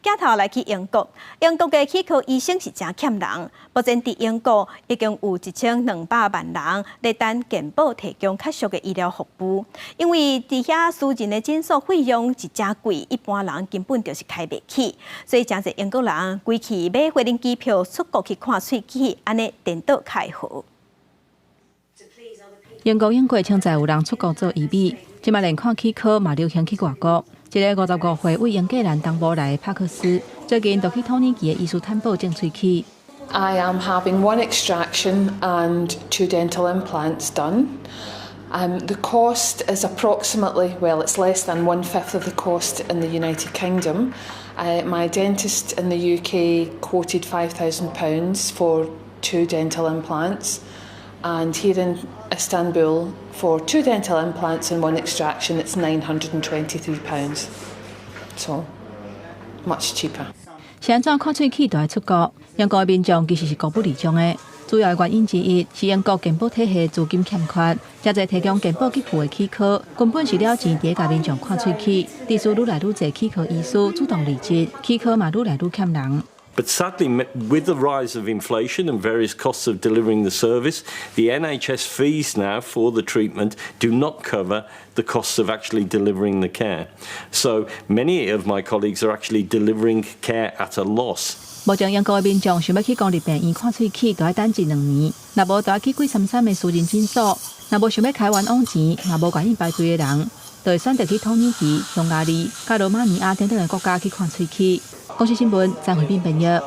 鏡頭來去英國，英國的齒科醫生是誠欠人。目前佇英國已經有1200萬人咧等健保提供較俗的醫療服務，因為佇遐私人的診所費用是誠貴，一般人根本就是開袂起，所以誠濟英國人規氣買飛輪機票出國去看喙齒，按呢顛倒較會好。英國永過穿在有人出國做醫美，這擺連看齒科嘛流行去外國。一个55歲為英格蘭東部來的帕克斯，最近就去土耳其的伊斯坦堡種喙齒。 I am having one extraction and two dental implants done. The cost is approximately, well, it's less than one fifth of the cost in the United Kingdom. My dentist in the UK quoted £5,000 for two dental implants, and here in Istanbul, for two dental implants and one extraction, it's £923. So, much cheaper. 是按怎看喙齒都愛出國？英國的民眾其實是孤不離場的，主要的原因之一是英國健保體系資金欠缺，誠濟提供健保給付的齒科根本是了錢佇共民眾看喙齒，致使愈來愈濟齒科醫師主動離職，齒科嘛愈來愈欠人。 But sadly, with the rise of inflation and various costs of delivering the service, the NHS fees now for the treatment do not cover the costs of actually delivering the care. So many of my colleagues are actually delivering care at a loss. 目前英國的民眾想欲去公立病院看喙齒，都愛等一兩年；若無，就愛去貴參參的私人診所；若無想欲開冤枉錢，嘛無願意排隊的人，就會選擇去土耳其、匈牙利、佮羅馬尼亞等等的國家去看喙齒。公視新聞，張惠斌編譯。